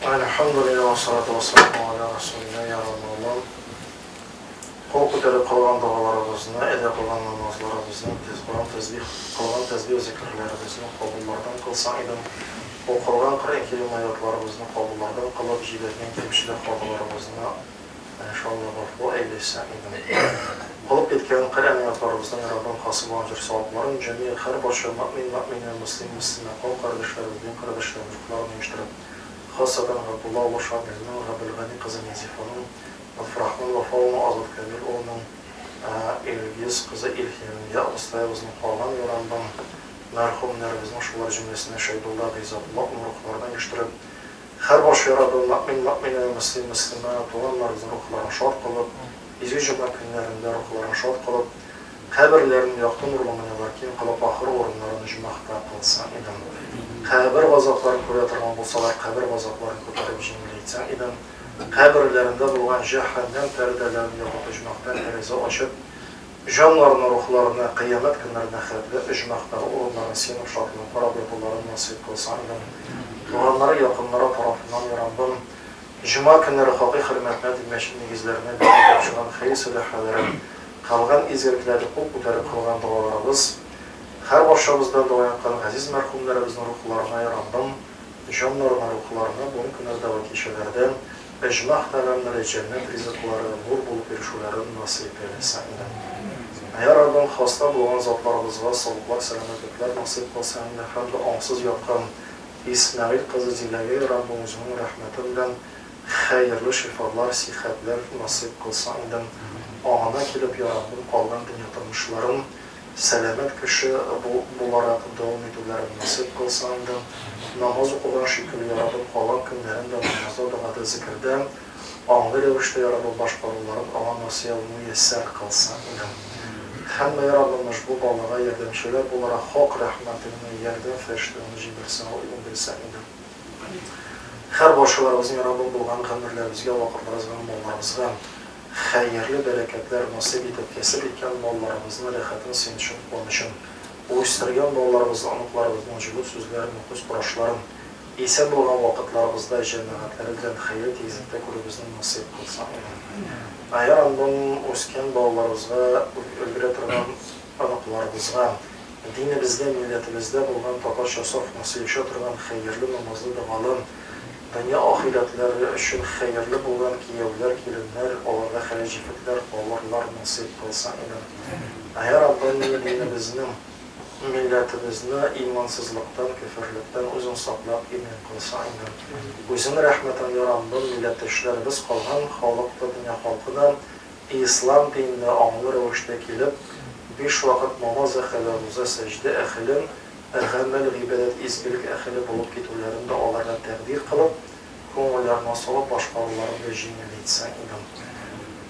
Әлхәмдүлилләһ вәссалату вәссәламу аля расулилла, я Раббым Аллам, кул күтәреп кылган догаларыбызны, әда кылган намазларыбызны, Коръән тәсбих кылган тәсбих зикерләребезне кабуллардан кылсаң идең, укылган Коръән Кәрим аятларыбызны кабуллардан кылып, җибәргән кимчелек хаталарыбызны иншалла гафу әйләсәң идең. Кылып киткән Коръән аятларыбыздан, я Раббым, хасил булган әҗер савапларын җәмигъ һәр барча мөэмин, мөэминә, мөслим, мөслимә, кавым кардәшләребез, дин кардәшләребез рухларын ирештереп, Хасатан Габдулла улы Шамилның, Габелгани кызы Нәзифаның, Лотфрахман Вафа улының, Азат Камил улының, Илгиз кызы Илһимия абыстаебызның, калган ярамбың мәрхүмнәребезнең, шулар җөмләсеннән Шәйдулла Гыйззәтулла улының рухларына ирештереп, һәр баш ярабым, мөэмин, мөэминә, мөслим, мөслимә, туганнарыбызның рухларын шат кылып, изге җомга көннәрендә рухларын шат кылып, Каберләрен якты нурлы мөнәвәр киң кылып ахыр урыннарын оҗмахта кылсаң идең. Кабер газапларын күрә торган булсалар, кабер газапларын күтәреп җиңеләйтсәң идең. Каберләрендә булган җәһәннәм пәрдәләрен ябып оҗмахтан тәрәзә ачып, җаннарына, рухларына кыямәт көннәренә хәтле оҗмахтагы урыннарын сөенеп, шатланып карап ятуларын насыйп кылсаң идең. Туганнары, якыннары тарафыннан, йа Раббым, Җомга көннәре хакый хөрмәтенә дип мәчет нигезләренә бина тапшырган хәер-сәдакаларын, кылган изгелекләрне кул күтәреп кылган догаларыбыз, һәр барчабыздан дога яткан газиз мәрхүмнәребезнең рухларына, йа Раббым, җаннарына, рухларына бүген көннәрдә вә кичәләрдә оҗмах тәгамнәре, җәннәт ризыклары, нур булып ирешүләрен насыйп әйләсәң иде. Йа Раббым, хаста булган затларыбызга саулыклар, сәламәтлекләр насыйп кылсаң иде һәм дә аңсыз яткан Исмәгыйль кызы Зиләгә Раббым үзеңнең рәхмәте белән хәерле шифалар, сихәтләр насыйп кылсаң идем. Аңына килеп, я Раббым, калган дөнья тормышларын сәламәт кеше буларак дәвам итүләрен насыйп кылсаң идем. Намаз укыган шикелле, я Раббым, калган көннәрен дә намазда, догада, зекердә аңлы рәвештә, я Раббым, башкаруларын аңа насыйп, мөяссәр кылсаң идем. Һәммә, я Раббым, ошбу балага ярдәмчеләр буларак хак рәхмәтеңне, ярдәм фәрештәңне җибәрсәң, иңдерсәң иде. Һәр барчаларыбызның, я Раббым, булган гомерләребезгә, вакытларыбызга, малларыбызга хәерле бәрәкәтләр насыйп итеп, кәсеп иткән малларыбызны рәхәтен, сөенечен, куанычын, үстергән балаларыбызның, оныкларыбызның җылы сүзләрен, күз карашларын, Исән булган вакытларыбызда җәмәгатьләре белән хәерле тигезлектә күрүебезне насыйп кылсаң иде. Йа Раббым, үскән балаларыбызга, өлгерә торган оныкларыбызга, динебездә, милләтебездә булган татарча саф сөйләшә торган хәерле намазлы, догалы, дөнья ахирәтләре өчен хәерле булган кияүләр, киленнәр, аларга хәләл җефетләр, парлар насыйп кылсаң иде. Йа Раббым, динебезнең. Милләтебезне имансызлыктан, көферлектән үзең саклап, имин кылсаң иде. Үзең рәхмәтең, йа Раббым, милләттәшләребез калган халык та, дөнья халкы да ислам диненә аңлы рәвештә килеп, биш вакыт намаз әһеле, руза, сәҗдә әһеле, гамәл, гыйбадәт, изгелек әһеле булып китүләрен дә аларга тәкъдир кылып, күңелләренә салып башкаруларын да җиңеләйтсәң иде.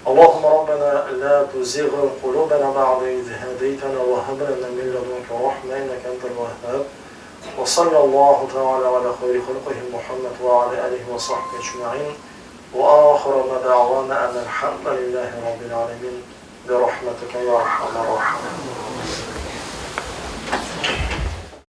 Аллаһумма Раббана ла тузигъ кулубана бәгъдә из һәдәйтәнә вә һәб ләнә мин ләдүнкә рахмә иннәкә әнтәл вәһһаб. Вә салләллаһу тәгалә галә хайри халкыһи Мухәммәд вә галә алиһи вә сахбиһи әҗмәгыйн. Вә ахиру ма дәгъвана әнәл хәмдүлилләһи раббил галәмин. Бирахмәтикә йә архәмәр рахимин.